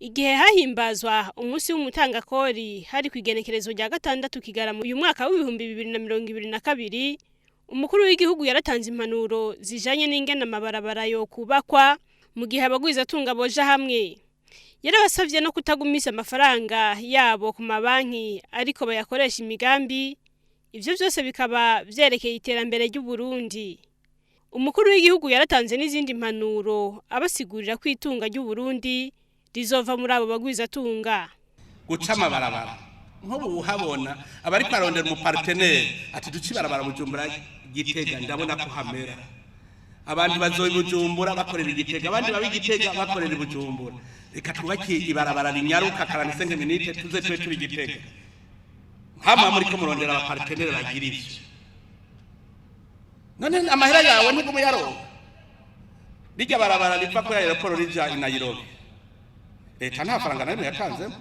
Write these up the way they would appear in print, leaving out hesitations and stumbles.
Igihe hahimbazwa umunsi w'umutangakori hari ku igenekerezo rya 6 Kigarama uyu mwaka w'2022, umukuru w'igihugu yaratanze impanuro zijanye n'ingene amabarabara yo kubakwa mu gihe abagwizatunga boja hamwe. Yarabasavye no kutagumisha amafaranga yabo ku mabanki ariko bayakoresha imigambi, ivyo vyose bikaba vyerekeye iterambere ry'u Burundi. Umukuru w'igihugu yaratanze n'izindi mpanuro abasigurira ko itunga ry'u Burundi rizova muri abo bagwizatunga. Guca amabarabara nk'ubu uhabona abariko arondera umupartenere ati duce ibarabara Bujumbura Gitega, ndabona ko hamera abantu bazoba i Bujumbura bakorera i Gitega, abandi baba i Gitega bakorera i Bujumbura. Reka twubake ibarabara rinyaruka 45 minutes tuze tube turi Gitega. Nkamwe muriko murondera abapartenere bagira ivyo, none amahera yawe ntigume yaronka. Rirya barabara riva kuri aéroport rija i Nairobi, leta nta faranga na rimwe yatanzemo.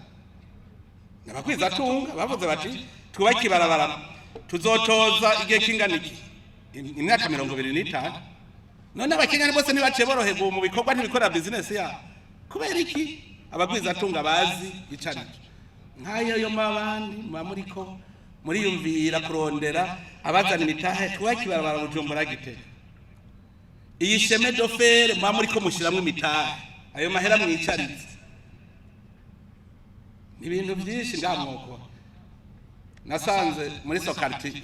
Abagwizatunga bavuze bati twubake ibarabara, tuzotoza igihe kingana iki? Imyaka 25. None abakenya bose ntibaciye boroherwa mu bikorwa, ntibikorera bizinesi yabo? Kubera iki? Abagwizatunga bazi ico aricyo. Nk'ayo yo mabandi muba muriko muriyumvira kurondera abazana imitahe, twubake ibarabara Bujumbura Gitega, iyi chemin de fer muba muriko mushiramwo imitahe, ayo mahera mwicaritse. Ni ibintu byinshi ngamwoko nasanze muri Sokarti.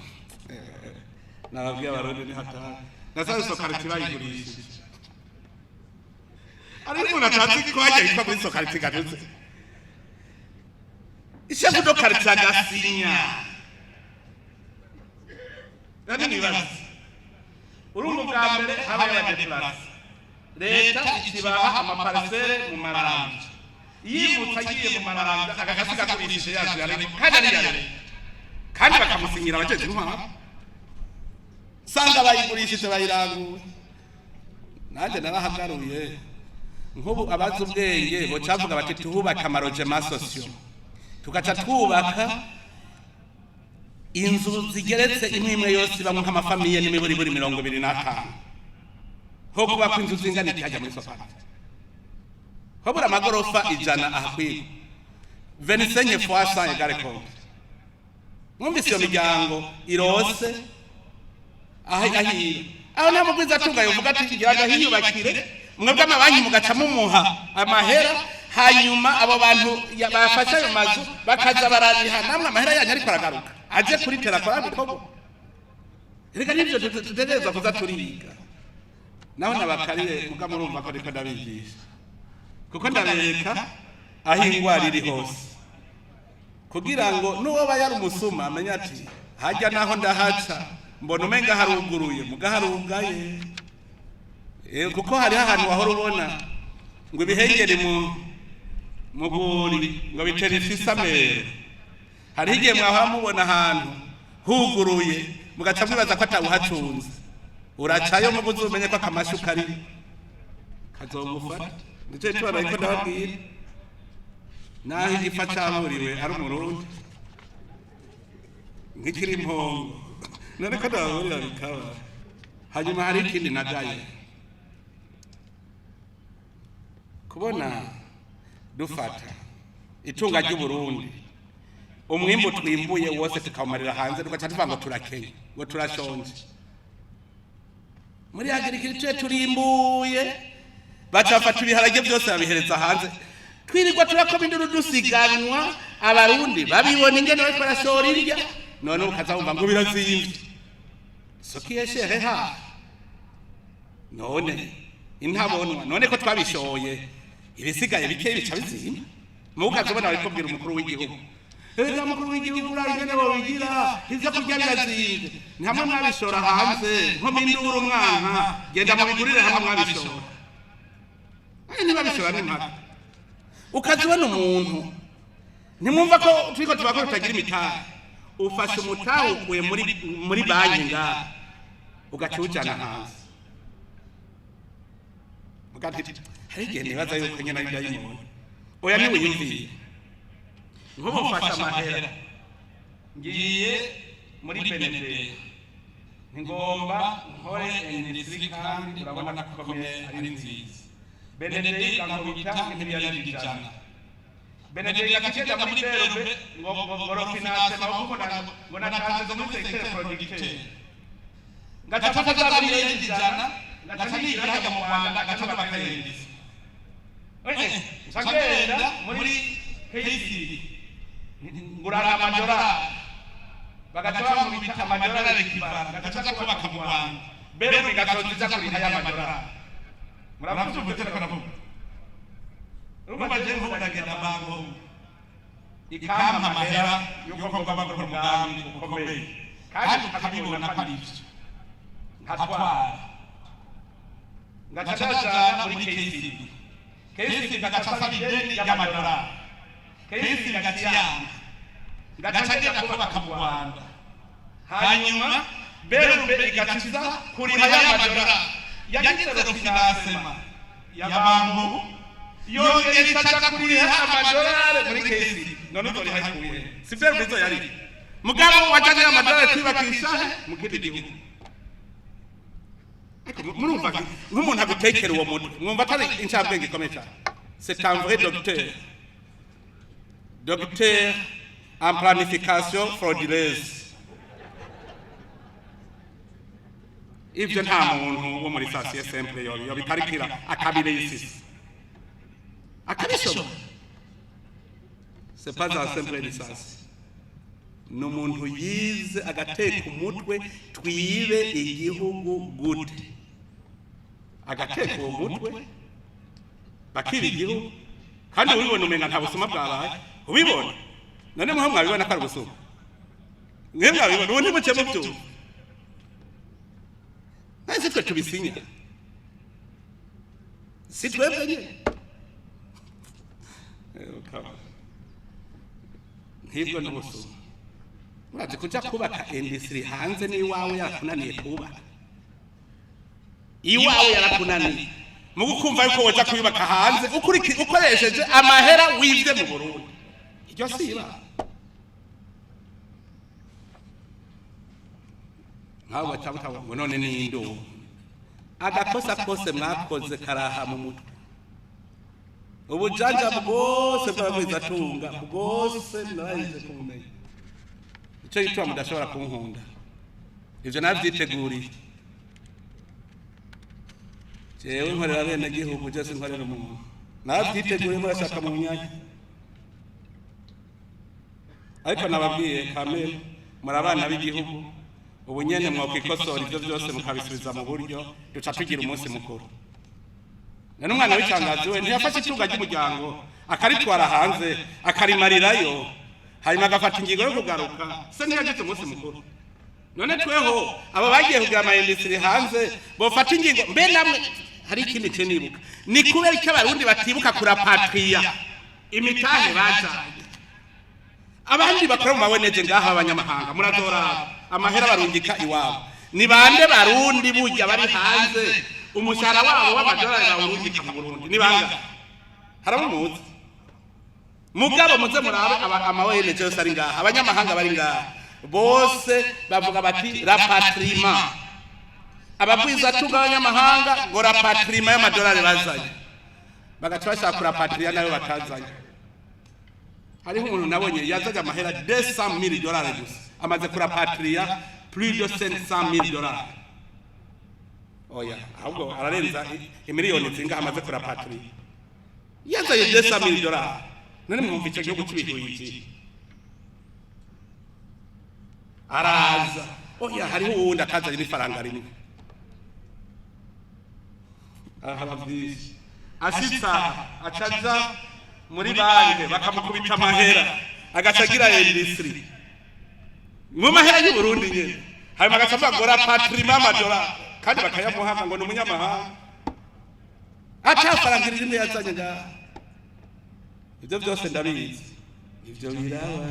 Nababwiye Abarundi ni hatari. Nasanze Sokarti bayigurishije, ariko umuntu atazi ko hajya hitwa muri Sokarti gatutse, chef de quartier agasinya. Nani nibaza, urumva ubwa mbere habaye aba déplacés, leta ikibaha ama parcelles mu Maramvya, yimutse agiye mu Maramvya agasiga agurishije yaje yarimo kandi ari iya leta, kandi bakamusinyira abajeje intwaro, sanga bayigurishije bayiranguye. Nanjye narahagaruye. Nk'ubu abazi ubwenge bocavuga bati tuhubake ama logements sociaux, tugaca twubaka inzu zigeretse imwe imwe yose ibamwo nk'ama familles n'imiburiburi 25, ho kubakwa inzu zingana iki hajya muri Sokarti? Ho buri amagorofa 100 ahakwiye 25 fois 100 égale combien? Mwumvise iyo miryango irose aho ahira aho nta mugwiza atunga yovuga ati ngira hiyubakire, mwebwe amabanki mugaca mumuha amahera, hanyuma abo bantu bafashe ayo mazu bakaza barariha, namwe amahera yanyu ariko aragaruka aje kuri terakora bikorwa. Reka nivyo tutegerezwa kuza turiga. Naho nabakarire muga murumva ko ndiko ndabigisha, kuko ndabereka aho ingwara iri hose, kugira ngo n'uwoba yari umusuma amenye ati hajya naho ndahaca mbona umenga haruguruye muga harugaye. Kuko hariho ahantu wahora ubona ngo ibihengeri mu muguri ngo bitera ifisamere. Hariho igihe mwahora mubona ahantu huguruye mugaca mwibaza ko atawuhacunze, uracayo muguzi umenye ko akamashu kari kazogufata. Nicyo gituma nariko ndababwira naho igifa caburiwe ari Umurundi nk'ikiri impongo, none ko ndababurira bikaba. Hanyuma hari ikindi nagaye kubona dufata itunga ry'Uburundi, umwimbu twimbuye wose tukawumarira hanze, tugaca tuvuga ngo turakenye, ngo turashonje. Muri agriculture turimbuye, baca bafata ibiharage byose babihereza hanze, twirirwa turakoma induru dusiganwa, Abarundi babibona ingene bariko barashora irya. None ukaza wumva ngo birazimvye, soko iyeshehe ha none intabonwa. None ko twabishoye, ibisigaye bike bica bizimba. Mukaza ubona bariko bwira umukuru w'igihugu: "Erega mukuru w'igihugu, uraye ingene bobigira, ivyo kurya birazimvye." Ni hamwe mwabishora hanze nko minduru mwanka, genda mubigurire hamwe mwabishora. Ayo ntibabishora n'impaka. Ukaza ubona umuntu, ntimwumva ko turiko tuba ko tutagira imitahe? Ufashe umutahe ukuye muri banki ngaha, ugaca uwujana hanze. Muga nti hari igihe nibaza yuko nyene ari dayimoni. Oya, ntiwiyumviye. Nk'ubu mfashe amahera ngiye muri BND, ntigomba nkore industrie, kandi urabona ko komeye ari nziza. BND irankubita nk'imiliyaridi 100. BND igaca igenda muri BRB ngo refinancement, kuko ngo natanze muri secteur producteur, ngaca mfata za miliyoni 100, ngaca nigira hajya mu Rwanda, ngaca ndabakayendiza, nca ngenda muri KCB ngurana amadolari, bagaca bankubita amadolari équivalent, ngaca nja kubaka mu Rwanda, BRB igacoza iza kuriha y'amadolari. Muravyumva ivyo nariko ndavuga? Urumva jewe nkubu ndagenda banko ikampa amahera yuko ngomba gukora umugambi ukomeye, kandi ukabibona ko ari ivyo, nkatwara, ngaca ndajana muri KCB, KCB ngaca nsaba ideni ry'amadolari, KCB ngaca iyanga, ngaca ngenda kubaka mu Rwanda, hanyuma BRB igaca iza kuriha y'amadolari yagize refinancement ya Bancobu, yongera ikaja kuriha amadolari muri KCB. None uzoriha ikuye? Si BRB izoyariha? Mugabo wajanye amadolari kwibakisha mu kindi gihugu. Ariko murumva nk'umuntu agutekera uwo mutwe, mwumva atari incabwenge ikomeye cyane? C'est un vrai docteur, docteur en planification frauduleuse. Ivyo nta muntu wo muri sasiye simple yo bikarikira akabireyisisa akabishobora. C'est pas un simple licence, ni umuntu yize agateka umutwe: twibe igihugu gute? Agateka uwo mutwe, bakiba igihugu, kandi ubibona umenga nta busuma bwabaye. Ubibona none muho mwabibona ko ari ubusuma? Mwe mwabibona ubu ntimuce mubyumva? Nahise twe tubisinya, si twebwe nyine? Nk'ibwo n'ubusuma. Urazi kuja kubaka industrie hanze n'iwawe yarakunaniye kubaka? Iwawe yarakunaniye, mu gukumva yuko woja kuyubaka hanze ukoresheje amahera wivye mu Burundi, iryo si ibara? Nk'abo baca ngo none ni induru. Agakosa kose mwakoze karaha mu mutwe, ubujanja bwose bw'abagwizatunga bwose mwarahije kumenya. Icyo gituma mudashobora kunkunda, ivyo navyiteguriye. Jewe nkorera bene gihugu, je sinkorera umuntu. Navyiteguriye, murashaka mu myanya, ariko nababwiye kamere, muri abana b'igihugu. Ubu nyene mwokwikosora ivyo byose mukabisubiza mu buryo, duca tugira umunsi mukuru. None umwana w'icangazi we ntiyafashe itunga ry'umuryango akaritwara hanze, akarimarirayo, hanyuma agafata ingingo yo kugaruka, se ntiyagize umunsi mukuru? None tweho abo bagiye kugira ama industrie hanze bofata ingingo, mbe namwe hari ikindi cyo nibuka: ni kubera icyo Abarundi batibuka kurapatrier imitahe bajanye? Abandi bakora mu maboneje ngaha, abanyamahanga, murazoraba amahera barungika iwabo. Ni bande Barundi burya bari hanze umushahara wabo w'amadolari bawurungika mu Burundi? Ni bangahe? Harabo muzi? Mugabo muze murabe ama ONG yose ari ngaha, abanyamahanga bari ngaha bose bavuga bati rapatriement. Abagwizatunga abanyamahanga ngo rapatriement y'amadolari bazanye, bagaca bashaka kurapatrier nayo batazanye. Hariho umuntu nabonye yazanye amahera 200 000 dolari gusa, amaze kurapatrier plus de 500 000 dolari. Oya, ahubwo ararenza imiliyoni zingahe amaze kurapatrier, yazanye 200 000 dolari. None mwumva icyo gihugu kibihuye? Araza, oya, hariho uwundi atazanye n'ifaranga rimwe. Aha byinshi ashitsa, acaja muri banki bakamukubita amahera, agaca agira industrie mu mahera y'u Burundi nyene, hanyuma agaca avuga ngo rapatriement amadolari, kandi bakayamuha ngo ni umunyamahanga, atafaranga rimwe yazanye ngaha. Ibyo byose ndabizi, ibyo biraba.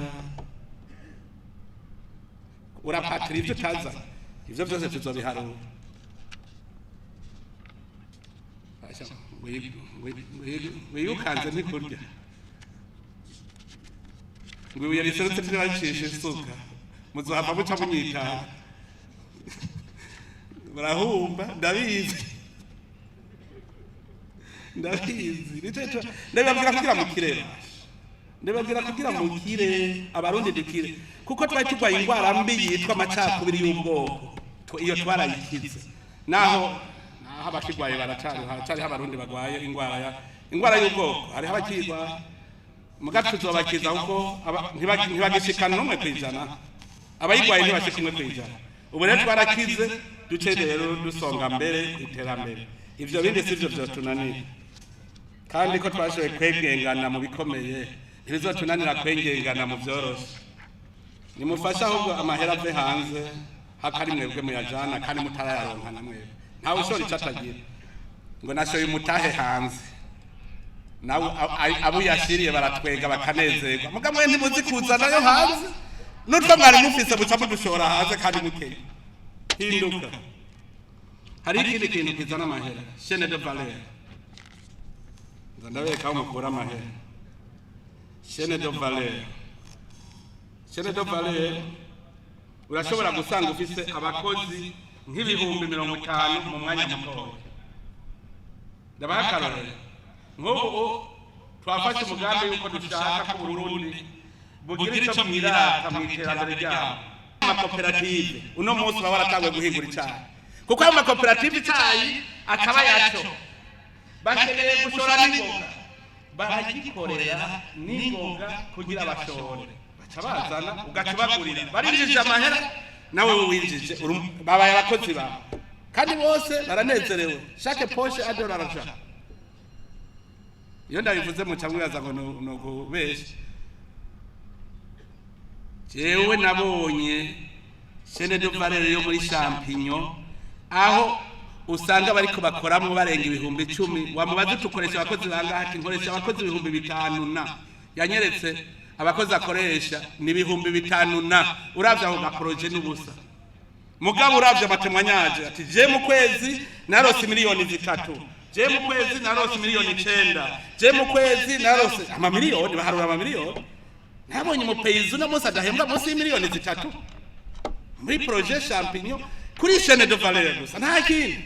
Urapatira ibyo utazanye, ibyo byose tuzobiharura. Wiyukanze ntikurya ngo ibuye riserutse ntibaricisha isuka. Muzohava muca munyitanga, murahumba. Ndabizi, ndabizi. Nico ndabibabwira kugira mukireba. Ndababwira kugira mukire, Abarundi dukire, kuko twari turwaye ingwara mbi yitwa amacakubiri y'ubwoko. Iyo twarayikize, naho abakigwaye baracari, haracariho Abarundi bagwaye ingwara y'ubwoko, hariho abakigwaye. Muga tuzobakiza, kuko ntibagishikana 1%, abayigwaye ntibashika 1%. Ubu rero twarakize, duce rero dusonga mbere ku iterambere. Ivyo bindi sivyo vyotunanira, kandi ko twashoboye kwegengana mu bikomeye, ntibizotunanira kwengengana mu vyoroshe. Nimufashe ahubwo amahera ave hanze, hakari mwebwe muyajana kandi mutarayaronka. Na mwebwe ntawe ushora ico atagira, ngo nashoye umutahe hanze, nawe abo uyashiriye baratwenga bakanezerwa. Muga mwe ntimuzi kuzanayo hanze, nutwo mwari mufise buca mudushora hanze kandi mukenye. Hinduka. Hari ikindi kintu kizana amahera, chaîne de valeur. Nza ndabereka aho mukura amahera. Chaîne de valeur, chaîne de valeur, urashobora gusanga ufise abakozi nk'ibihumbi 50 mu mwanya mutoya. Ndabaha akarorero: nk'ubu twafashe umugambi yuko dushaka ko Burundi bugira ico mwirata mu iterambere ryabo. Amakoperative uno munsi baba baratanguye guhingura icayi, kuko ayo makoperative icayi akaba yaco bakeneye gushora n'ingoga, baragikorera n'ingoga kugira bashore, baca bazana, ugaca ubagurira, barinjije amahera, nawe winjije. Babaye abakozi bawe kandi bose baranezerewe. Chaque poche a de l'argent. Iyo ndabivuze muca mwibaza ngo ni ukubesha. Jewe nabonye chaîne de valeur yo muri champignon, aho usanga bariko bakoramwo barenga 10,000. Wamubaza uti: "Ukoresha abakozi bangahe?" Ati: "Nkoresha abakozi 5000." Na yanyeretse abakozi akoresha ni 5000. Na uravye ako gaprojet n'ubusa, mugabo uravye amatemwanyaje, ati: "Je mu kwezi narose miliyoni 3, je mu kwezi narose miliyoni 9, je mu kwezi narose amamiliyoni." Baharura amamiliyoni. Nabonye umupaysan uno munsi adahembwa munsi y'imiliyoni 3 muri projet champignon, kuri chaîne de valeur gusa, nta kindi.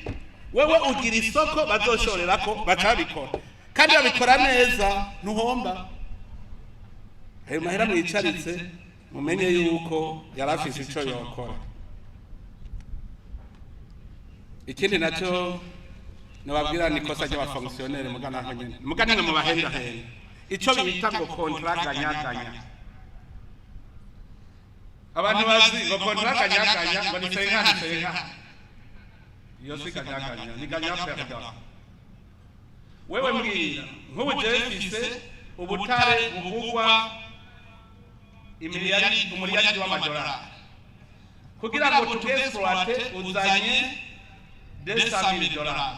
Wewe ugira isoko bazoshorerako, baca babikora kandi babikora neza, ntuhomba. Ayo mahera mwicaritse, mumenye yuko yari afise ico yokora. Ikindi nacyo nababwira ni ikosa ry'abafonctionnaires. Mugana aho nyene, mugana nimwe mubahendahenda, ico bita ngo contrat gagnant-gagnant. Abantu bazi ngo contrat gagnant-gagnant ngo ni 50-50. Iyo si gagnant-gagnant, ni gagnant perdant. Wewe mbwira, nk'ubu jewe mfise ubutare buvugwa imiliyari, umuriyari w'amadolari, kugira ngo tubwexploite uzanye 200 000 dollars,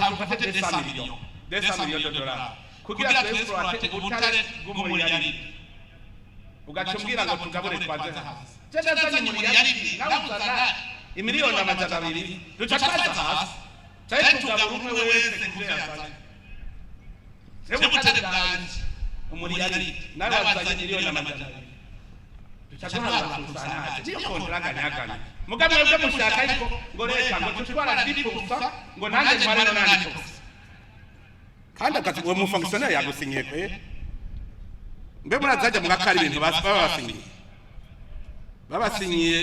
dufate 200 millions, 200 millions de dollars kugira twexploite ubutare bw'umuriyari, ugaca umbwira ngo tugabure twaze hasi. Je ndazanye umuriyari, nawe uzana imiliyoni 200, duca twaza hasi canke tugabura umwe wese kuvyo yazanye? Jewe ubutare bwanje umuriyari, nawe wazanye miliyoni 200, duca duharura pourcentage. Niyo contrat gagnant-gagnant. Mugabo mwebwe mushaka ariko ngo leta ngo tutwara 10%, ngo nanjye ntware 90%, kandi akazi uwo mufonctionnaire yagusinyiye kwe. Mbe murazajya mugakara ibintu baba basinyiye, babasinyiye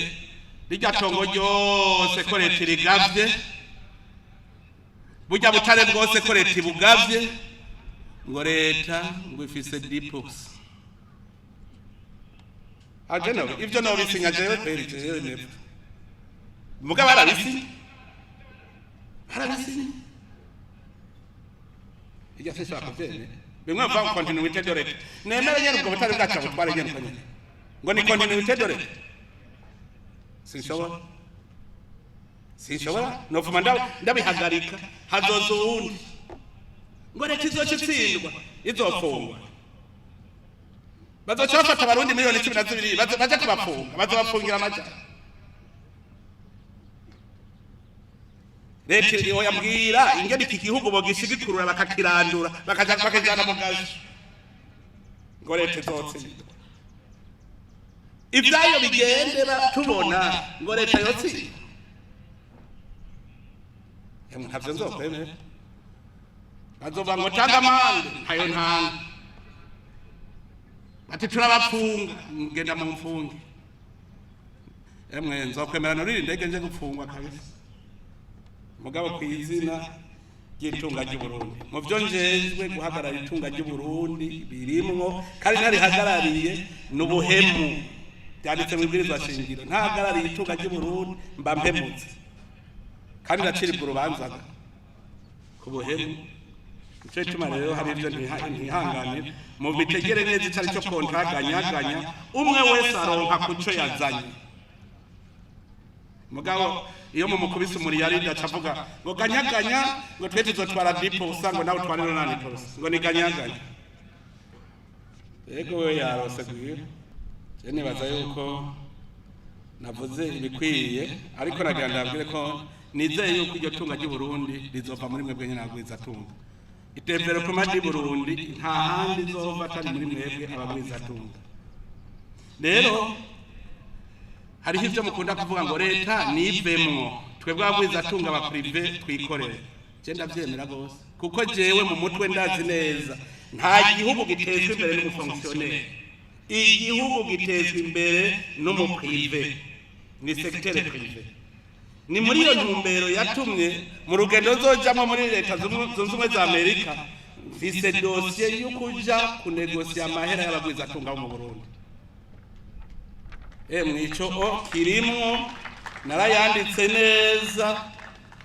rirya tongo ryose ko leta irigavye, burya butare bwose ko leta ibugavye, ngo leta ngo ifise 10%. Aje no ivyo nobisinya jewe kweri? Jewe never. Mugabo barabisinye, barabisinye. Irya sinshobora kuvyemera. Bimwe bivuga ngo continuité de l'État, nemere nyene ubwo butare bwacu butware nyene uko nyene, ngo ni continuité de l'État. Sinshobora, sinshobora, nofuma ndabihagarika, hazoza uwundi ngo leta izoca itsindwa, izofungwa. Bazoca bafata Abarundi miliyoni 12 baje kubafunga, bazobafungira amajana. Leta yambwira ingene iki gihugu bogishigikurura, bakakirandura, bakaja bakajana mu gazo, ngo leta izotsindwa, ibyayo bigende tubona, ngo leta yotsindwa. Emwe, ntavyo nzokwemera. Bazovuga ngo tanga amande, ntayo ntanga. Ati turabapfunga, ngenda mu mfunge. Emwe, nzokwemera nurira indege nje gupfungwa kabisa, mugabo ku izina ry'itunga ry'Uburundi, mu byo njejwe guhagarara itunga ry'Uburundi birimwo, kandi ntarihagarariye n'ubuhemu, byanditse mu ibwirizwa shingiro. Ntahagarariye itunga ry'Uburundi mba mpemutse, kandi ndaciribwa urubanza ku buhemu. Nico gituma rero hari ibyo ntihanganira. Mu bitegere neza icyo ari cyo kontraganyaganya, umwe wese aronka kuco yazanye. Mugabo iyo mumukubise umuriyaridi aca avuga ngo ganyaganya, ngo twe tuzotwara 10%, ngo nawe utware 8%, ngo ni ganyaganya. Yego, we yarose gwira. Je nibaza yuko navuze ibikwiye, ariko nagira ndabwire ko nizeye yuko iryo tunga ry'Uburundi rizova muri mwebwe nyene abagwizatunga. Développement du Burundi nta handi izova atari muri mwebwe abagwizatunga. Rero hariho ivyo mukunda kuvuga ngo leta nivemwo, twebwe abagwizatunga ba privé twikorere. Je ndavyemera gose, kuko jewe mu mutwe ndazi neza nta gihugu gitezwa imbere n'umufonctionnaire, igihugu gitezwa imbere n'umuprivé, ni secteur privé. Ni muri iyo ntumbero yatumye mu rugendo nzojamwo muri Leta Zunze Ubumwe za Amerika mfise dosiye yo kuja kunegosiya amahera y'abagwizatunga bo mu Burundi. Emwe, ico o kirimwo narayanditse neza.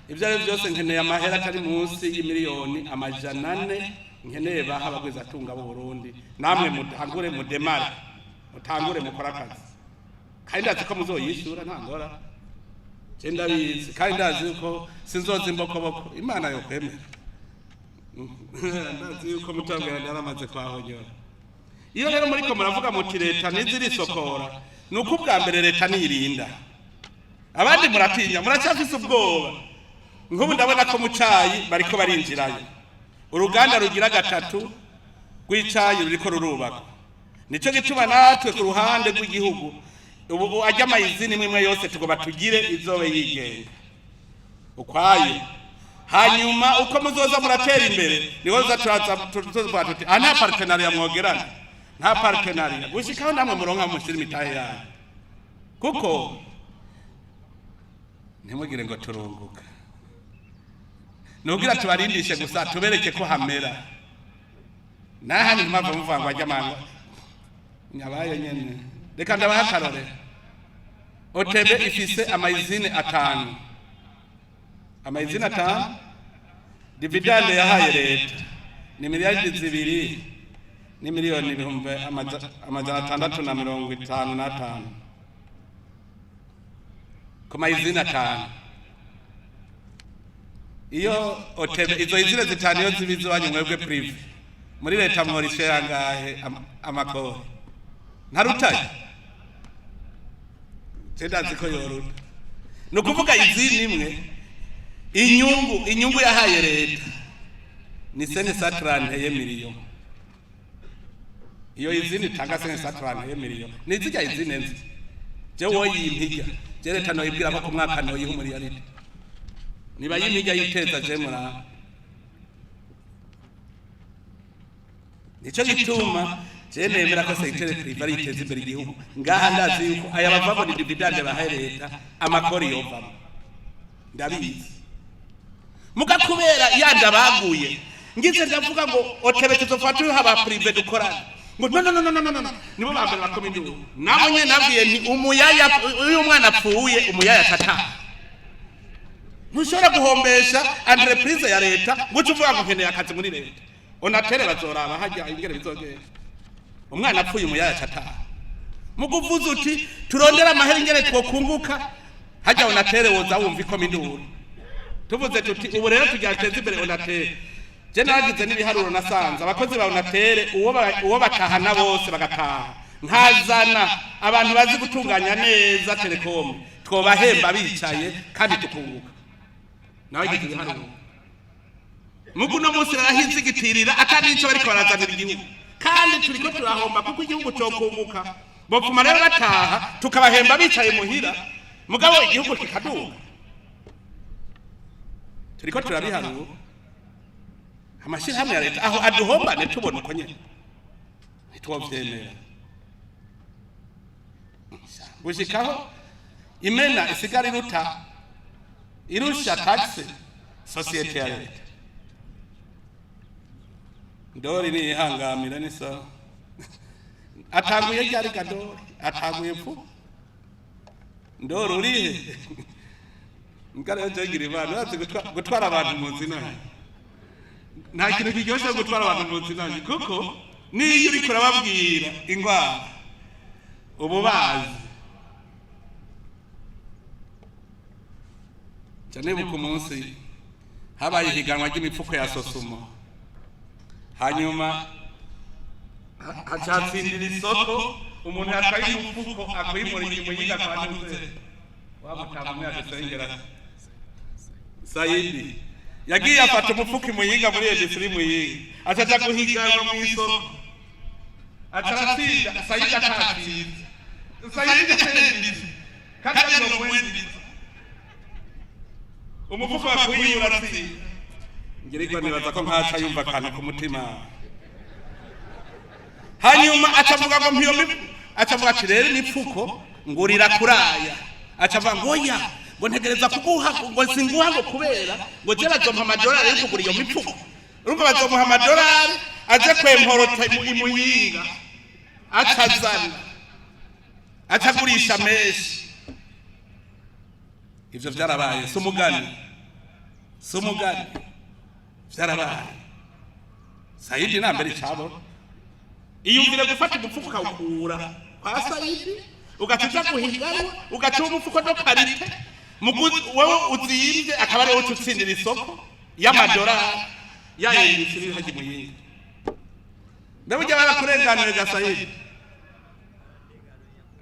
Ibyo ari byo byose, nkeneye amahera atari munsi y'imiliyoni 400, nkeneye baha abagwizatunga b'u Burundi. Namwe mutangure mudémarre, mutangure mukore akazi, kandi ndazi ko muzoyishyura, nta ngorane. Je ndabizi, kandi ndazi yuko sinzoza imbokoboko, Imana yokwemera. Ndazi yuko mutambwira yaramaze kwahonyora. Iyo rero muriko muravuga muti leta ntizirisokora, ni uko ubwa mbere leta nirinda abandi, muratinya, muracyafise ubwoba. Nk'ubu ndabona ko mu cayi bariko barinjirayo, uruganda rugira gatatu rw'icayi ruriko rurubakwa. Nico gituma natwe ku ruhande rw'igihugu ubu ajya amayizini imwe imwe yose tugomba tugire izobe yigenga ukwayo. Hanyuma uko muzoza muratera imbere, niho turaza tuzovuga tuti aha nta partenariat mwogerana, nta partenariat, gushikaho namwe muronka mushyira imitahe yanyu. Kuko ntimugire ngo turunguka, nugira tubarindishe gusa, tubereke ko hamera. Nahandi ntimwava muvuga ngo ajya amanga nyabayo nyene. Reka ndabaha akarorero. OTB ifise amayizine atanu, amayizine atanu. Dividende yahaye leta ni miliyaridi 2 n'imiliyoni 655,000 ku mayizine atanu. Iyo OTB izo izine zitanu iyo ziba iziwanyu mwebwe privé, muri leta mworishe yangahe amakori? Ntarutaye, je ndazi ko yoruta. Ni ukuvuga izindi imwe, inyungu yahaye leta ni 531 millions. Iyo izindi itanga 531 millions, ni zirya izine nzi. Je woyimpijya, je leta noyibwira ko ku mwaka noyiha umuriyaridi, niba yimpijya yiteza. Je muraba, nico gituma je nemera ko secteur privé ari iteza imbere igihugu. Ngaha ndazi yuko aya bavamo ni dividende bahaye leta, amakori yovamo, ndabizi. Muga kubera yanda baguye, ngize ndavuga ngo OTB tuzofata tuha ba privé dukorana, ngo no no no no no no no, nibo ba mbere bakoma induru. Nabo nyene nabwiye nti umuyaya, uyu mwana apfuye umuyaya tata, ntushobora guhombesha entreprise ya leta ngo uce uvuga ngo nkeneye akazi muri leta. Onatere bazoraba hajya ingene bizogenda. Umwana apfuye umuyaya tata. Muguvuza uti turondera amahera ingene twokunguka, hajya onatere woza wumva ikoma induru. Tuvuze tuti ubu rero tugira teze imbere onatere, je nagize n'ibiharuro, nasanze abakozi ba onatere uwo batahana bose bagataha, nkazana abantu bazi gutunganya neza télécom, twobahemba bicaye kandi tukunguka. Nawe gize ibiharuro. Mugu uno munsi barahizigitirira atari nico bariko barazanira igihugu, kandi turiko turahomba kuko igihugu cokunguka. Bopfuma rero bataha tukabahemba bicaye muhira, mugabo igihugu kikaduga. Turiko turabiharura. Amashyirahamwe ya leta aho aduhombane tubona uko nyene, ntitwovyemera. Gushikaho imena isigara iruta, irusha taxe société ya leta. Ndori niyihangamira, ni sawa. Atanguye ryari gadori? Atanguye vuba. Ndori urihe? Mbwa rero jegira Imana, urazi gutwara abantu mu nzinanye, nta kintu kiryoshe gutwara abantu mu nzinanye, kuko niyo uriko urababwira ingwara ubu bazi. Nca nibuka umunsi habaye ihiganwa ry'imifuko ya Sosumo, hanyuma hacatsindira isoko umuntu yatwaye umufuko akwimura inyuma kwa Ntuze wamutamu yadusengera Sayidi. Yagiye afata umufuko imuyinga muri Edisiri Muyinga, acaja guhiganwa mu isoko, aca aratsinda. Sayidi atatsinze, Sayidi atsinze kandi ari umwendizi, umufuko wakwiye uratsinda. Ngirirwa nibaza ko nkaca yumva akantu ku mutima, hanyuma acavuga ngo mpiyo, acavuga ati: "Rero imifuko ngurira kuraya." Acavuga ngo: "Oya," ngo, "ntegereza kuguha," ngo, "singuha," ngo, "kubera," ngo, "je bazompa amadolari yo kugura iyo mifuko." Urumva bazomuha amadolari aje kwemporota imuyinga, acazana, acagurisha menshi. Ivyo vyarabaye, si umugani, si umugani, vyarabaye. Sayidi nambere icabo, iyumvire gufata umufuko ukawukura kwa Sayidi, ugaca uja guhiganwa, ugaca umufuko de qualité, muguzi wewe uzimvye, akaba ariwe uca utsindira isoko y'amadolari yayindisiri haji Muyinga. Mbe burya barakurenganuye ga Sayidi?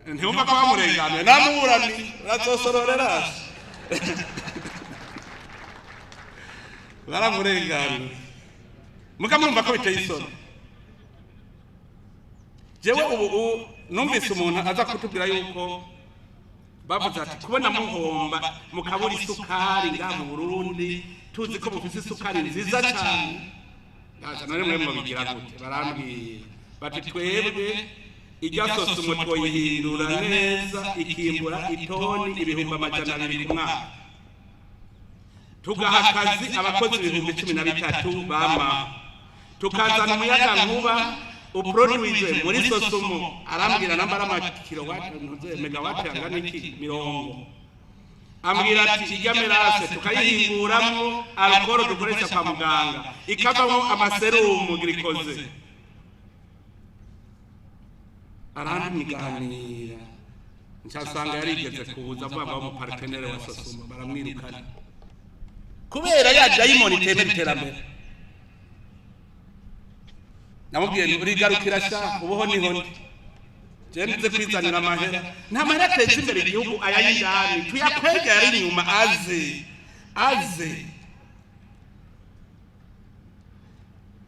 Ntiwumva ko bamurenganuye? Namuburani urazosororera, baramurenganuye. Muga murumva ko biteye isoni. Jewe ubu numvise umuntu aza kutubwira yuko bavuze ati: "Kubona muhomba mukabura isukari ngaha mu Burundi, tuzi ko mufise isukari nziza cyane." Ndaza none mwe mubigira gute? Barambwiye bati: "Twebwe irya Sosumo twoyihindura neza, ikimbura itoni 200,000 ku mwaka, tugaha akazi abakozi 13,000 bama, tukazana umuyaga nkuba uproduize muri Sosumo." Arambwira namba ari amakilowati, megawati angana iki, mirongo. Ambwira ati: "Irya mélasse tukayihinguramwo alcool dukoresha kwa muganga, ikavamo amaserumu glucose." Aranyiganira, ncasanga yarigeze kuza avuga ngo mu partenaire wa Sosumo, baramwirukana kubera ya dayimoni itemera iterambere. Namubwiye nti: "Urigarukira sha, ubuho niho ndi je nze kwizanira amahera. Nta mahera ateza imbere igihugu aya y'indani, tuyakwega yari inyuma, aze aze."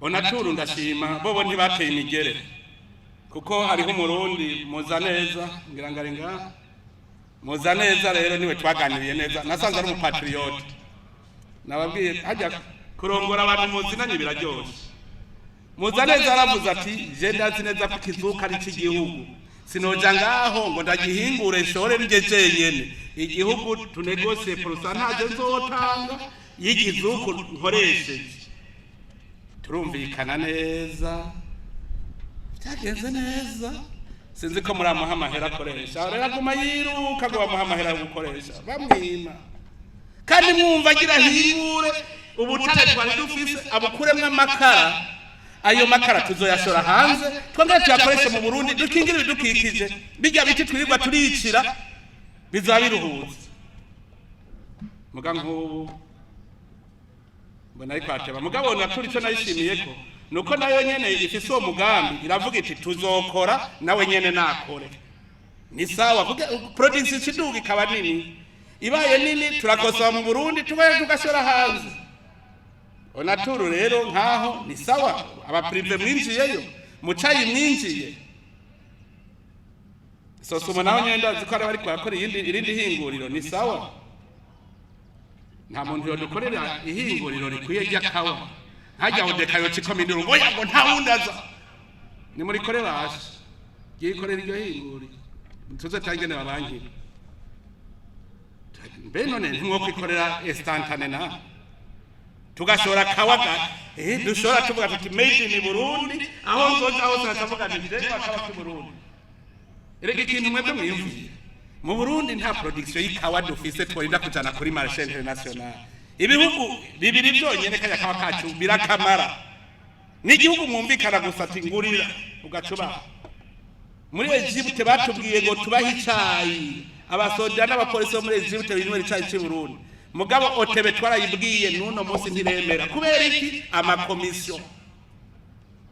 Onaturu ndashima, bobo ntibateye imigere, kuko hariho umurundi muza neza, ngira ngo ari ngaha muza neza. Rero niwe twaganiriye neza, nasanze ari umupatriote. Nababwiye hajya kurongora abantu muzinanye biraryoshe. Muza neza aravuze ati: "Je ndazi neza ko ikizuka ari cy'igihugu, sinoja ngaho ngo ndagihingure nshore nje jenyene. Igihugu tunegose pourcentage nzotanga y'ikizuku nkoresheje." Turumvikana neza, byagenze neza. Sinzi ko muramuha amahera akoresha. Rero aguma yiruka ngo bamuhe amahera yo gukoresha, bamwima, kandi mwumva agira hingure ubutare twari dufise, abukuremwo amakara. Ayo makara tuzoyashora hanze, twongere tuyakoreshe mu Burundi, dukingire ibidukikije. Bijya biti twirirwa turicira bizaba biruhutse. Muga nk'ubu mbona ariko ateba. Mugabo naturi icyo nayishimiye ko nuko nayo nyene ifise uwo mugambi, iravuga iti: "Tuzokora." Nawe nyene nakore, ni sawa, kuko production ikiduga ikaba nini. Ibaye nini, turakosora mu Burundi, tubaye tugashora hanze. Onaturu rero nkaho ni sawa, abaprivé mwinjiyeyo, mucayi mwinjiye. Sosumo naho nyene ndazi ko ari bariko barakora iyindi, irindi hinguriro, ni sawa. Nta muntu yodukorera ihinguriro rikwiye ry'akawa nkajya odeka yoca ikomindura ngo oya, ngo nta wundi aza, nimurikore, basha ryikorera iryo hinguriro. Tuze tangene babankira. Mbe none ntimwokwikorera instantané na tugashora kawaga, dushora tuvuga tuti "Made in Burundi". Aho nzoja hose nkavuga nti "Jewe akawa k'i Burundi". Erega ikintu mwebwe mwiyumviye, mu Burundi nta production y'ikawa dufise tworinda kujana kuri marché international. Ibihugu bibiri byonyene kajya kawa kacu birakamara, n'igihugu mwumvikana gusa ati "Ngurira", ugacubaha. Muri Egypte batubwiye ngo tubahe icayi, abasoda n'abapolisi bo muri Egypte binywera icayi cy'i Burundi. Mugabo OTB twarayibwiye, n'uno munsi ntiremera. Kubera iki? Amakomisiyo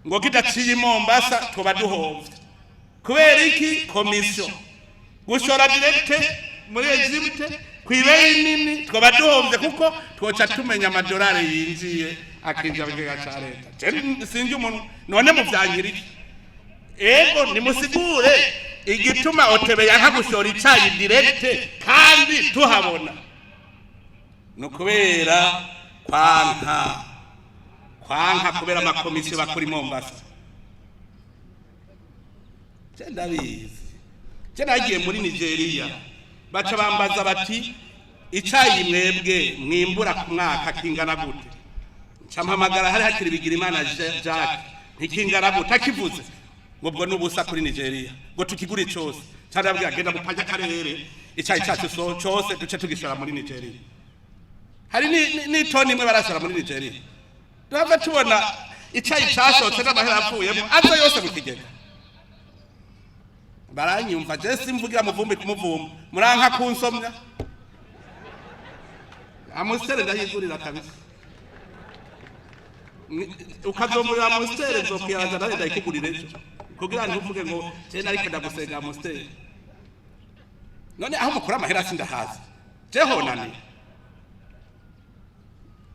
ngo kidaciye i Mombasa tuba duhovye. Kubera iki? Komisiyo. Gushora direct muri Egypte kw'ibeyi nini twaba duhovye, kuko twoca tumenya amadolari yinjiye akinjira mu kigega ca leta. Je sinzi umuntu none muvyankira iki? Ego, nimusigure igituma OTB yanka gushora icayi direct kandi tuhabona. Ni ukubera kwanka kubera amakomisiyo bakora i Mombasa. Je ndabizi, je nagiye muri Nigeria, baca bambaza bati "Icayi mwebwe mwimbura ku mwaka kingana gute?" Nca mpamagara, hari hakiri Bigirimana Jacques, ntikingana gute? Akivuze ngo ubwo n'ubusa kuri Nigeria, ngo tukigure cose. Ca ndabwira genda mupanje akarere, icayi cacu so cose duce tugishora muri Nigeria. Hari n'itoni imwe barashora muri Nigeria, tuhava tubona icayi cashotse n'amahera apfuyemo aza yose mu kigega. Baranyumva, je simvugira muvumbi kumuvumba, muranka kunsomya. Amstel ndayigurira kabisa. Ukazomurira Amstel, nzokwiyaraza nawe ndayikugurira ejo, kugira ntuvuge ngo je nariko ndagusenga Amstel. None aho mukura amahera sindahazi, je honani.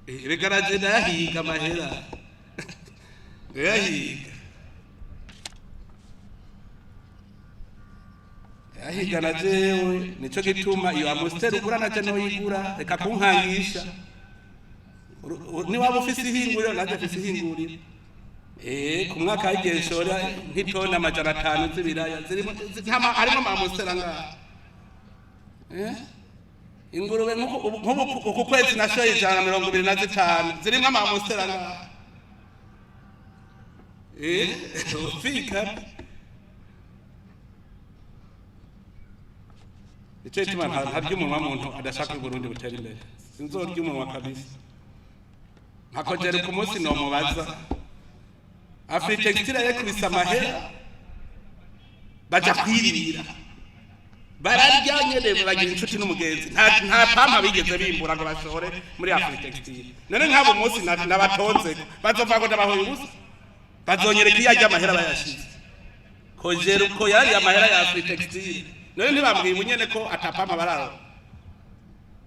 Rega naje ndayahiga amahera, ndayahiga, ndayahiga na jewe. Nico gituma iyo Amstel ugura naje noyigura. Reka kunkangisha. Niwaba ufise ihinguriro, naje mfise ihinguriro. Ku mwaka hagiye nshora nk'itoni 500 z'ibiraya zirimo harimo ama Amstel angahe? Ingurube nk'ubu uku kwezi nashoye 125, zirimwo ama Amstel angahe? Ufika icyo gituma ntarya umunwa muntu adashaka Uburundi butera imbere. Sinzorya umunwa kabisa. Nkakogera ku munsi nomubaza Afritextile yakubise amahera, baja kwirira, bararya nyene, bagira inshuti n'umugenzi. Nta pampa bigeze bimbura ngo bashore muri Afritextile. None nk'abo munsi nabatonzeko bazova ngo ndabahoye ubusa, bazonyereka iyo arya amahera bayashize. Kogera uko yariye amahera ya Afritextile, none ntibambwiye ubunyene ko atapampa bararo?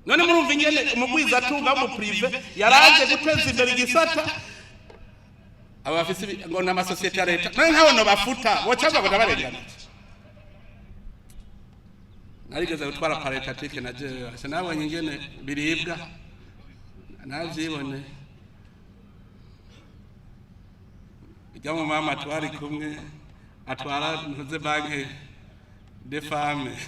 None murumva ingene umugwizatunga w'umu privé yaraje guteza imbere igisata, aba bafise ngo ni amasosiyete ya leta. None nk'abo bafuta boca ngo ndabarengana? Narigeze gutwara paraétatique na jewe, asa nabonye ingene biribwa, navyibone. Ijya mu mama twari kumwe atwara ntuze banque des femmes,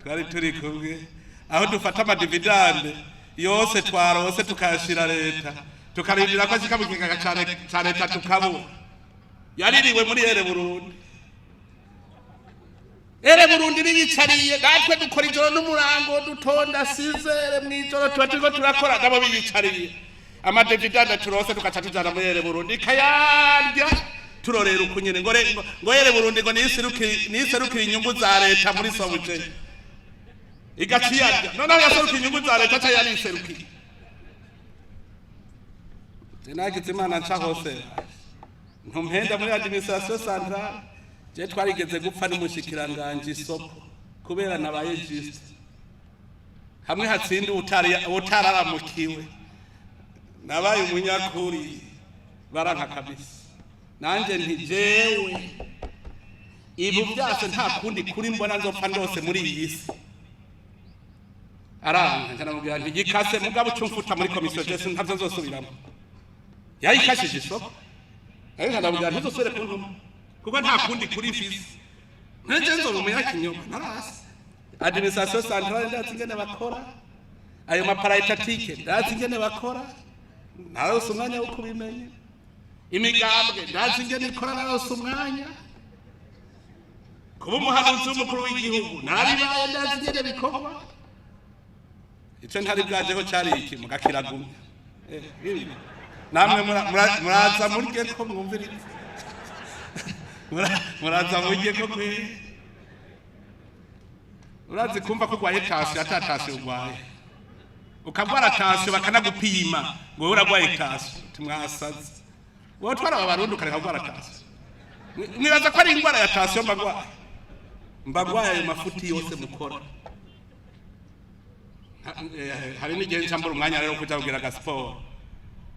twari turi kumwe aho dufata ama dividendes yose twarose tukayashira leta, tukarindira ko ashika mu kigega ca leta, tukabura. Yaririwe muri Air Burundi. Air Burundi biyicariye, natwe dukora ijoro n'umurango, dutonda sizere mw'ijoro, tuba turiko turakora, nabo biyicariye. Ama dividendes turose tugaca tujana muri Air Burundi ikayarya, turorera uku nyene ngo Air Burundi ngo niyiserukire inyungu za leta muri SOBUGEA, igaca iyarya. Noneho yaserukiye inyungu za leta ca yariserukiye. Je nagize Imana nca hose, ntumpenda muri administration centrale. Je twarigeze gupfa n'umushikiranganje isoko kubera nabaye juste hamwe hatsinda utari utararamukiwe. Nabaye umunyakuri, baranka kabisa. Nanje nti jewe ibu byose nta kundi kuri mbona nzopfa ndose muri iyi si. Aranka, nkanamubwira nti gikase mugabo uca umfuta muri komisiyo, jese ntabyo nzosubiramo. Yayikashije isoko, ariko nkanamubwira ntuzosubire kuntuma kuko nta kundi kuri mfise. Nje nzoba umunyakinyoma narasi. Administration centrale ndazi ingene bakora, ayo ma paraétatiques ndazi ingene bakora, narose umwanya wo kubimenya. Imigambwe ndazi ingene ikora, narose umwanya. Kuba umuhanuzi w'umukuru w'igihugu narabibaye, ndazi ingene bikorwa. Icyo ntari bwajeho cyari iki? Mugakiragumya. Namwe muraza murye ko mwumviriza. Muraza murye ko kwi urazi kumva ko urwaye tension, ata tension urwaye, ukagwara tension bakanagupima ngo wowe uragwaye tension. Timwasaze, wowe twara aba Barundi ukareka kugwara tension. Mwibaza ko ari indwara ya tension mbagwaye? Mbagwaye ayo mafuti yose mukora. Hari n'igihe nca mbura umwanya rero kuja kugira agasiporo,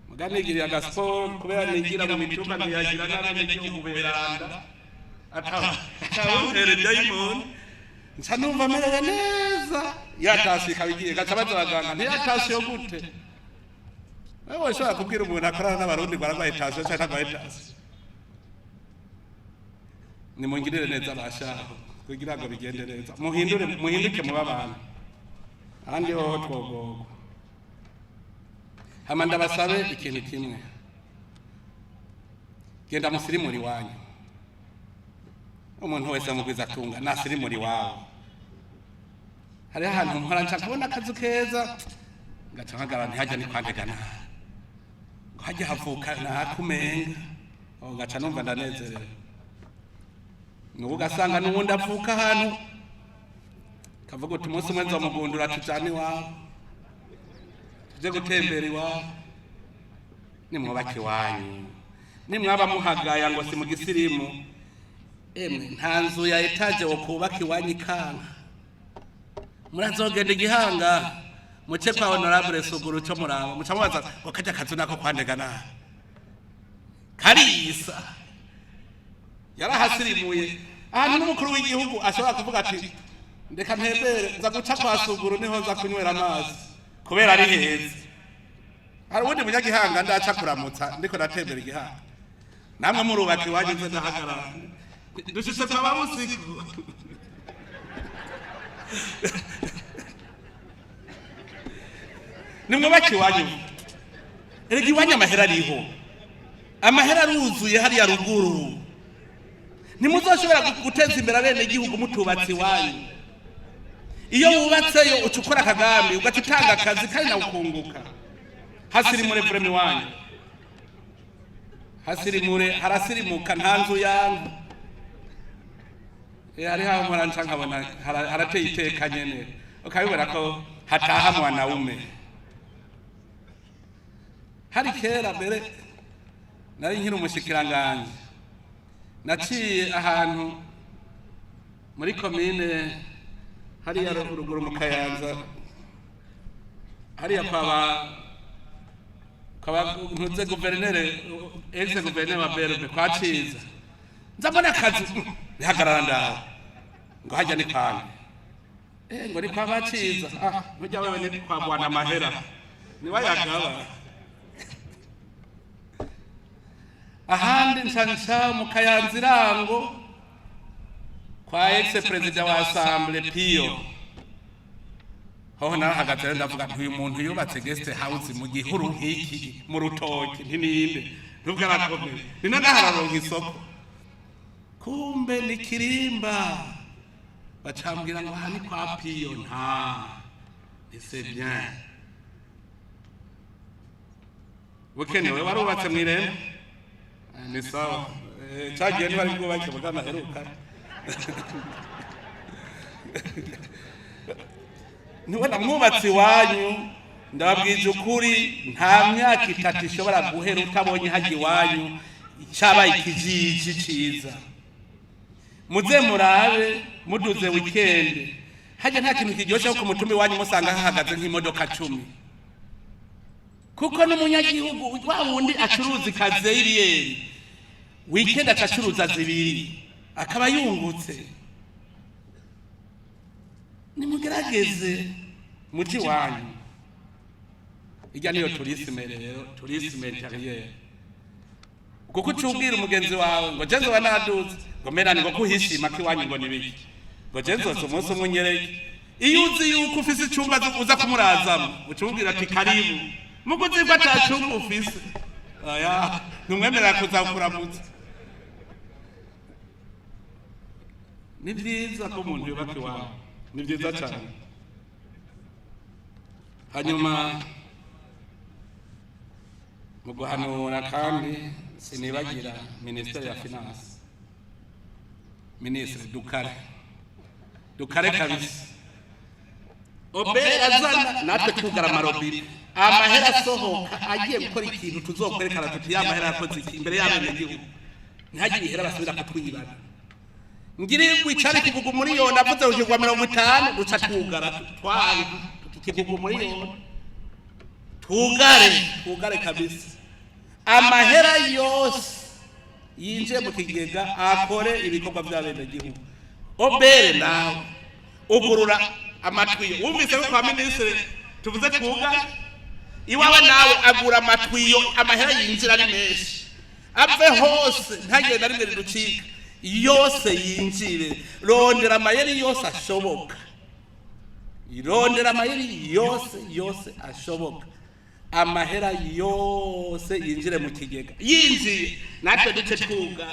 muga nigiriye agasiporo kubera nigira mu mitumba, ntiyagira n'abenegihugu beranda atawutere dayimoni, nca numva merewe neza. Yatasi ikaba igiye, gaca baza abaganga ntiyatasi yo gute? Wewe ushobora kubwira umuntu akorana n'Abarundi ngo aragwaye tension canke ntagwaye tension? Nimungirire neza bashaho kugira ngo bigende neza, muhindure, muhinduke muba abantu, ahandi hoho twogorwa. Hama ndabasabe ikintu kimwe: genda musirimuri iwanyu. Umuntu wese mugwiza atunga nasirimuri iwawe. Hariho ahantu mpora nca nkabona akazu keza, ngaca mpagarara, ntihajya ni kwandega nabi, ngo hajya havuka nakumenga, aho ngaca numva ndanezerewe. Nubu ugasanga n'uwundi avuka ahantu kavuga uti umunsi umwe nzomugundura, tujane iwabo, tuje gutembera iwabo. Nimwubake iwanyu, nimwaba muhagaya ngo si mu gisirimu. Emwe, nta nzu ya étage wo kubaka iwanyu ikanka. Murazogenda igihanga, muce kwa honorable Suguru cyo muraba, muca mubaza ngo kajya kazu nako kwandega nabi karisa yarahasirimuye, ahantu n'umukuru w'igihugu ashobora kuvuga ati ndeka ntembere, nza guca kwa Suguru, niho nza kunywera amazi kubera ari heza. Hari uwundi munyagihanga ndaca kuramutsa ndiko natembera igihanga. Namwe murubaka iwanyu, nze ndahagarara, dushitse kwa babusiku. Nimwubake iwanyu. Erega iwanyu amahera ariho, amahera aruzuye hariya ruguru. Ntimuzoshobora guteza imbere abenegihugu mutubatse iwanyu. Iyo wubatseyo uca ukora akagambi, ugaca utanga akazi kandi nawe ukunguka. Hasirimure vraiment iwanyu, hasirimure, harasirimuka, nta nzu yanyu. Hariho aho mpora nca nkabona harateye iteka nyene, ukabibona ko hataha mwanaume. Hari kera mbere nari nkiri umushikiranganje, naciye ahantu muri komine hariya ruguru mu Kayanza, hariya kwa ntuze guverinere, ex gouverneur wa BRB, kwa Ciza. Nza mbona akazi, ntihagarara ndaho ngo hajya ni kwande? Ngo ni kwa baciza. Ah, ntujya wewe, ni kwa bwana Mahera, niwe yagaba. Ahandi nca nca mu Kayanza irango kwa ex président wa assemblée Pio, hoho narahagaze rero ndavuga nti uyu muntu yubatse guest house mu gihuru nk'iki mu rutoki ntininde nubwo arakomeye, ni nanaharonka isoko. Kumbe ni kirimba, bacambwira ngo aha ni kwa Pio. Nta ni c'est bien bukenewe warubatse mw'irembo. Ni sawa. Cagiye ntibari bwubake mugana aheruka. Ntiwenda mwubatse iwanyu, ndababwije ukuri, nta myaka 3 ishobora guhera utabonye hajya iwanyu cyabaye ikijiji ciza. Muze murabe muduze weekend, hajya nta kintu kiryoshe ko ku mutumba iwanyu musanga hahagaze nk'imodoka 10, kuko n'umunyagihugu wa wundi acuruza ikaze y'ibiyeri weekend acacuruza zibiri akaba yungutse. Nimugerageze muji wanyu, ijya niyo tourisme rero, tourisme intérieur, kuko ucubwira umugenzi wawe ngo je nzoba naduze ngo Ngo mera ngo kuhishima kiwanyu ngo nibiki, ngo je nzoza umunsi umwe unyereke. Iyo uzi yuko ufise icumba uza kumurazamo, uca umubwira ati karibu. Mugo uzi ko ata cumba ufise, oya, ntumwemerera kuza kuramutsa. Ni vyiza ko umuntu yubaka iwawe, ni vyiza cane. Hanyuma mu guhanura kandi sinibagira minisiteri ya finance, minisitiri dukare, dukare kabisa. Obera azana natwe twugara amarobine, amahera asohoka agiye gukora ikintu tuzokwerekana tuti ya mahera yakoze iki imbere y'abenegihugu, ntihagire ihera basubira kutwibana. Ngiri wicare kigugu miliyoni avuze kugwa 50, duca twugara twaye kigugu miliyoni, twugare, twugare kabisa. Amahera yose yinjiye mu kigega akore ibikorwa by'abenegihugu. Obere nawe ugurura amatwiyo, wumvise ko kwa minisitiri tuvuze twugare iwawe, nawe agura amatwiyo, amahera yinjira ari menshi, ave hose, ntagende na rimwe riducika, yose yinjire. Rondera amayeri yose ashoboka, rondera amayeri yose yose ashoboka, amahera yose yinjire mu kigega. Yinjiye natwe duce twuga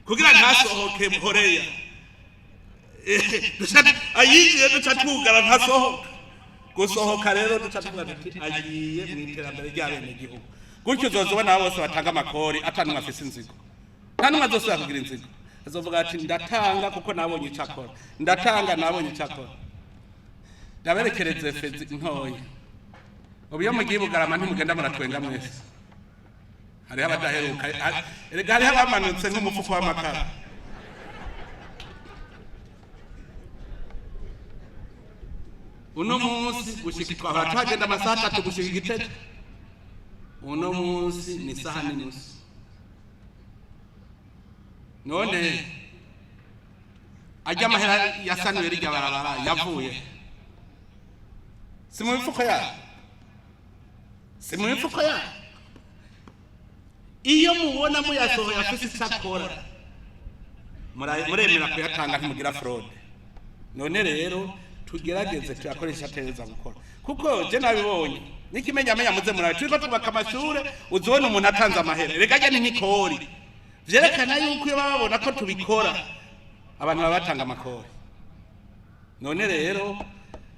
kugira ntasohoke horeya. Ayinjiye duca twugara, ntasohoka. Gusohoka rero duca tuvuga tuti agiye mu iterambere ry'abenegihugu. Gutyo uzoza ubona bose batanga amakori ata n'umwe afise inzigo, nta n'umwe azosubira kugira inzigo. Azovuga ati ndatanga kuko nabonye icyo akora, ndatanga nabonye icyo akora. Ndaberekereze fezi ntoya. Ubu iyo mugiye i Bugarama ntimugenda muratwenga mwese? Hariho abadaheruka, erega hariho abamanutse nk'umufuko w'amakara. Uno munsi gushika twahora tuhagenda amasaha 3 gushika Igitega, uno munsi ni isaha n'inusu. None ajya amahera yasanuye rirya barabara yavuye si mu mifuko yabo? Si mu mifuko yabo? Iyo mubona muyasohoye afise icyo akora, muremera kuyatanga, ntimugira fraude. None rero tugerageze tuyakoresha atereza gukora, kuko je nabibonye n'ikimenyamenya. Muze murabe, turiko twubaka amashure, uzobona umuntu atanze amahera. Rega ajya ni nk'ikori, vyerekana yuko iyo baba babona ko tubikora, abantu baba batanga amakori. None rero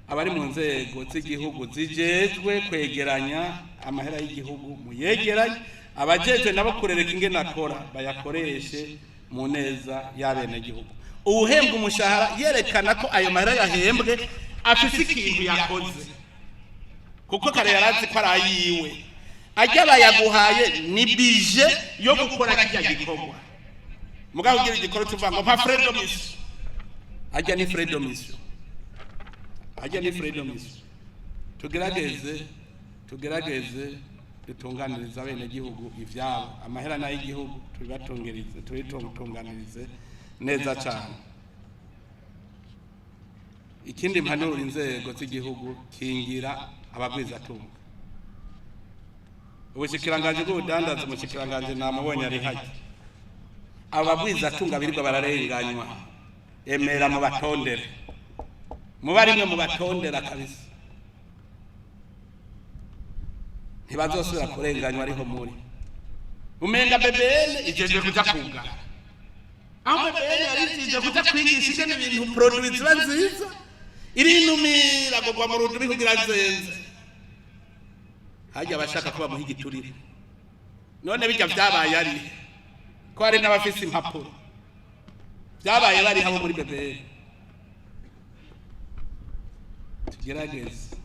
abari mu nzego z'igihugu zijejwe kwegeranya amahera y'igihugu, muyegeranye. Abajejwe nabo kurereka ingene akora, bayakoreshe mu neza y'abenegihugu. Uwuhembwa umushahara yerekana ko ayo mahera yahembwe afise ikintu yakoze, kuko kare yarazi ko ari ayiwe. Ajya bayaguhaye ni bije yo gukora kirya gikorwa. Mugabo ugira igikorwa tuvuga ngo mpa frais de mission, ajya ni frais de mission, ajya ni frais de mission. Tugerageze, tugerageze dutunganirize abenegihugu ivyabo. Amahera n'ay'igihugu, tubibatungirize, tubitunganirize neza cyane. Ikindi mpanura inzego z'igihugu, kingira abagwizatunga. Ubushikiranganji bw'ubudandazi, umushikiranganji namubonye ari hajya. Abagwizatunga birirwa bararenganywa, emera mubatondere, muba rimwe mubatondera kabisa, ntibazosubira kurenganywa. Ariho muri umenga BBN ijeje kuja kugara, aho BBN yari ije kuja kwigisha ingene ibintu produit ziba nziza, irinumira kugwa mu rudubi kugira nzenze. Hajya abashaka ko bamuha igiturire. None bijya vyabaye ari ko hari n'abafise impapuro, vyabaye bari habo muri BBN. Tugerageze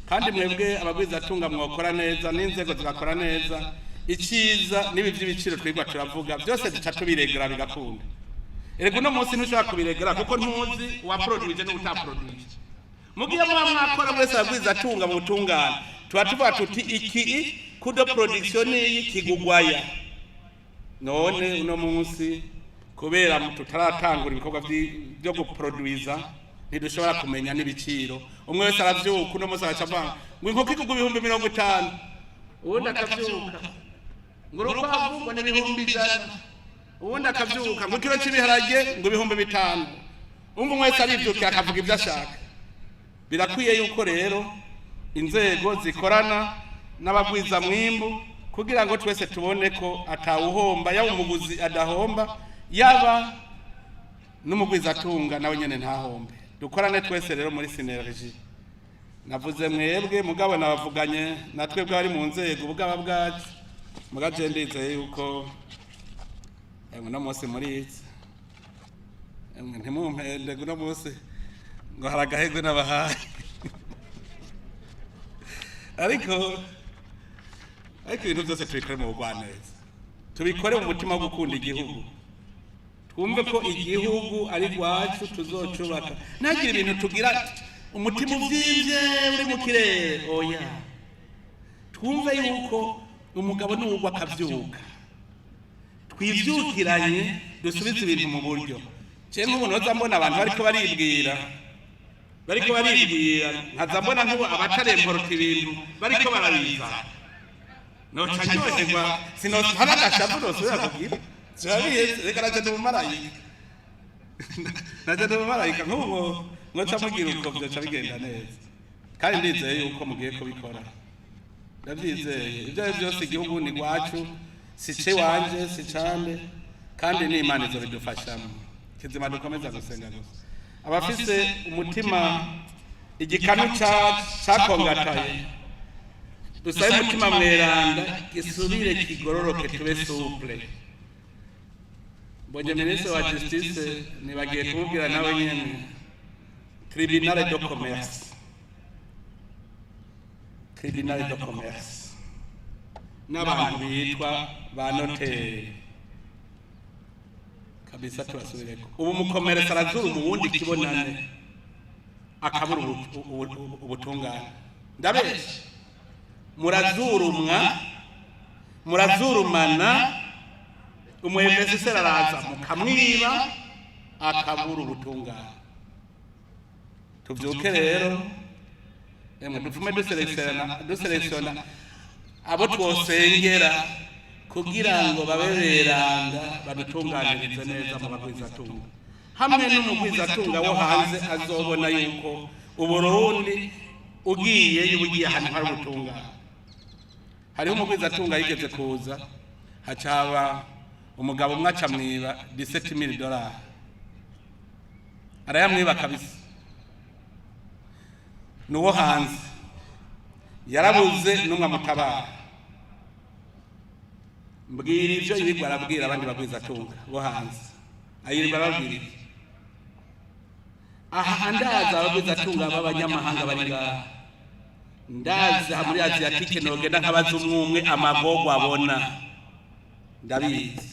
kandi mwebwe abagwizatunga mwokora neza n'inzego zigakora neza. Icyiza n'ibi by'ibiciro twigwa turavuga byose duca tubiregera bigakunda. Erega uno munsi ntushobora kubiregera kuko ntuzi uwaproduije n'utaproduije. Mugiye muba mwakora mwese abagwizatunga mu butungane, tuba tuvuga tuti iki kudo production niyi kigugwaya. None uno munsi kubera tutaratangura ibikorwa byo guproduiza, ntidushobora kumenya n'ibiciro. Umwe wese aravyuka uno munsi agaca avuga ngo inkoko igugwa 50,000, uwundi akavyuka ngo urukwavu ngo ni 100,000. Ubundi akavyuka ngo ikiro c'ibiharage ngo 5000. Umva, umwe wese arivyukira akavuga ibyo ashaka. Birakwiye yuko rero inzego zikorana n'abagwiza mwimbu kugira ngo twese tubone ko atawuhomba, yaba umuguzi adahomba, yaba n'umugwizatunga nawe nyene ntahombe. Dukorane twese rero muri synergie. Navuze mwebwe, mugabo nabavuganye na twebwe abari mu nzego ubugaba bwacu. Mugaje ndizeye yuko uno munsi muri iki, emwe, ntimumpende, uno munsi ngo hari agahegwe n'abahaye, ariko ibintu byose tubikore mu bugwaneza, tubikore mu mutima wo gukunda igihugu, twumve ko igihugu ari rwacu, tuzocubaka. Ntagire ibintu tugira umutima uvyimvye uri mu kirere, oya. Twumve yuko umugabo nuwugwa akavyuka, twivyukiranye, dusubize ibintu mu buryo. Je nk'ubu noza mbona abantu bariko baribwira, nkaza mbona nk'ubu abataremporota ibintu bariko barabizana, noca ndyoherwa, sinotara agashavu nosubira kugira. Turabizi, reka naje ndi umumarayika, naje ndi umumarayika. Nk'ubu mwoca mugira uko, vyoca bigenda neza. Kandi ndizeye yuko mugiye kubikora, ndavyizeye. Ibyo ari byose igihugu ni rwacu, si ce wanje, si cande, kandi n'Imana izo bidufashamo. Kizima dukomeza gusenga gusa. Abafise umutima igikanu cakongataye, dusabe umutima mweranda gisubire kigororoke, tube souple. Mbonye minisitiri wa justice, nibagiye kumubwira nawe nyene tribunal de commerce, tribunal de commerce n'abantu bitwa ba notaire kabisa tubasubireko. Ubu umukomeresa arazura umuwundi kibonane, akabura ubutungane. Ndabeshe? Murazurumwa, murazurumana, umu investisseur araza mukamwiba, akabura ubutungane. Tuvyuke rero, emwe, dupfume duselektiona abo twosengera kugira ngo babe beranda, badutunganirize neza mu bagwizatunga, hamwe n'umugwizatunga wo hanze azobona yuko Uburundi ugiye ugiye ahantu hari ubutungane. Hariho umugwizatunga yigeze kuza, hacaba umugabo umwe aca mwiba 17,000 dollars, arayamwiba kabisa. Nuwo hanze yarabuze n'umwe amutabara. Mbwira ivyo yirirwa arabwira abandi bagwizatunga bo hanze, ayirirwa arababwira ibyo aha. Ndaza abagwizatunga b'abanyamahanga bari ngaha, ndazi aha muri Asiatique nogenda nkabaza umwe amagorwa abona. Ndabizi,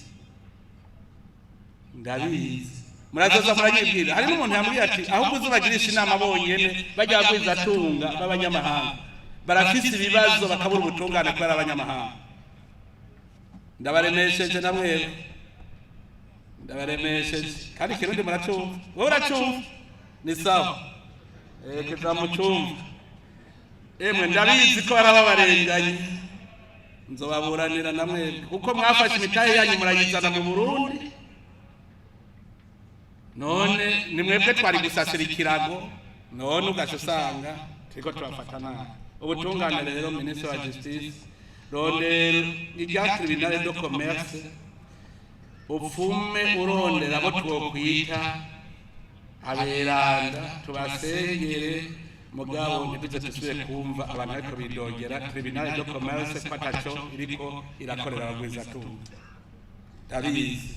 ndabizi, murazoza muranyibwira. Hari n'umuntu yambwiye ati: "Ahubwo uzubagirisha inama bonyene bajya bagwizatunga b'abanyamahanga, barafise ibibazo bakabura ubutungane kubera abanyamahanga." Ndabaremesheje, namwebwe ndabaremesheje. Kandi Ikirundi muracumva, wowe uracumva, ni sawa, keza mucumva. Emwe, ndabizi ko barababarenganye, nzobaburanira namwebwe, kuko mwafashe imitahe yanyu murayizana mu Burundi. None ni mwebwe twari gusasira ikirago, none ugaca usanga turiko turafata nabi ubutungane. Rero minisitiri wa justice, rondera irya tribunal de commerce, upfume urondera abo twokwita aberanda, tubasengere. Mugabo ntituze dusubire kumva abantu ariko bidogera tribunal de commerce ko ataco iriko irakorera abagwizatunga. Ndabizi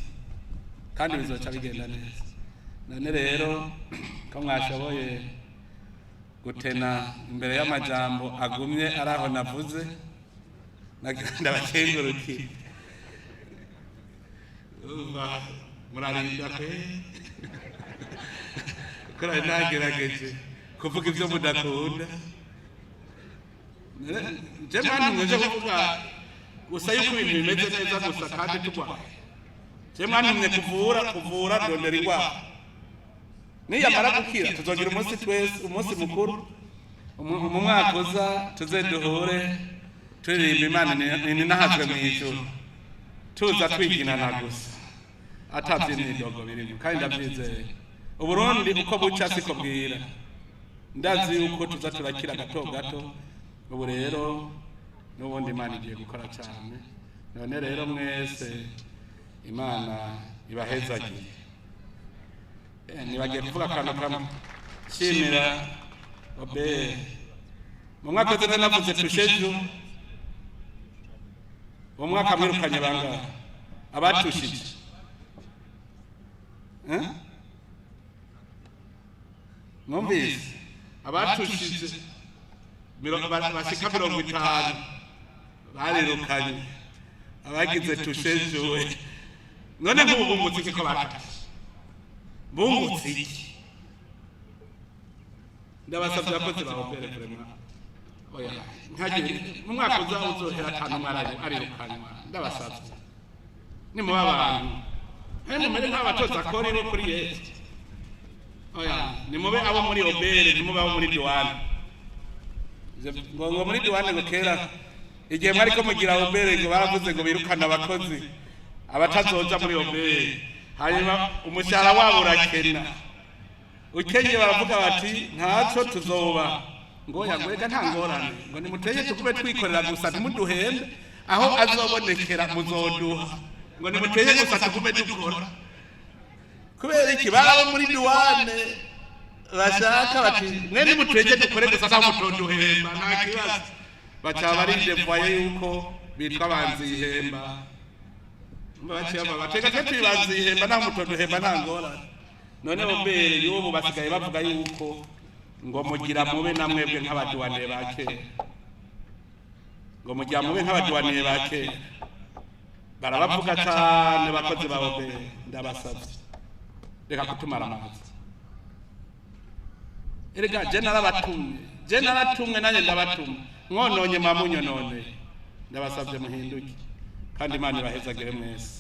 kandi bizoca bigenda neza. None rero ko mwashoboye gutena imbere y'amajambo agumye ari aho navuze, ndabakengurukiye. Urumva murarinda kwe ko nari nagerageje kuvuga ibyo mudakunda. Je mwantumye nje kuvuga gusa yuko ibintu bimeze neza gusa kandi turwaye. Je mwantumye kuvura, ndondera indwara, niyamara gukira tuzogira umunsi twese, umunsi mukuru mu mwaka uza, tuze duhure turirimba Imana ninahazwe mu ijuru, tuza twiginana gusa. Atavy'imyidogo birimo, kandi ndavyizeye. Uburundi uko buca siko bwira. Ndazi yuko tuza turakira gato gato. Ubu rero n'ubundi Imana igiye gukora cyane. None rero mwese Imana ibahezagiye. Nibagiye kuvuga akantu kamwe nshimira OBR. Mu mwaka wese navuze tushejo, uwo mwaka mwirukanye bangahe abatushije? Eh? Mwumvise abatushije bashika 50 barirukanye abagize tushejuwe. None nk'ubu bungutse iki ko batashe? Bungutse iki? Ndabasabye abakozi ba OBR, vraiment, oya, ntagire mu mwaka uza uzohera atanu umwe arirukanywa. Ndabasabye, nimuba abantu mumere nk'abatoza kori bo kuri Yesu. Oya, nimube abo muri OBR, nimube abo muri douane. Ngo muri douane, ngo kera igihe mwariko mugira OBR, ngo baravuze ngo birukana abakozi abatazoja muri OBR, hanyuma umushahara wabo urakena ukenye. Baravuga bati ntaco tuzoba, ngo yagwega nta ngorane, ngo nimuteye tugume twikorera gusa, ntimuduhembe, aho azobonekera muzoduha, ngo nimuteye gusa tugume dukora. Kubera iki? Baba muri douane bashaka bati mwe nimutege dukore gusa, ntaho mutoduhemba, nta kibazo. Baca barindevoye yuko bitwa banzihemba. Baciye bateka twe turi banzihemba, ntaho mutoduhemba, nta ngorane. None OBR y'ubu basigaye bavuga yuko ngo mugira mube na mwebwe nk'abaduwane ba kera, ngo mugira mube nk'abaduwaniye ba kera. Barabavuga cyane bakozi ba OBR. Ndabasabye, reka kutumara amazi. Erega je narabatumye, je naratumwe, nanjye ndabatumye. Mwononye mwamunyonone. Ndabasabye muhinduke, kandi Imana ibahezagire mwese.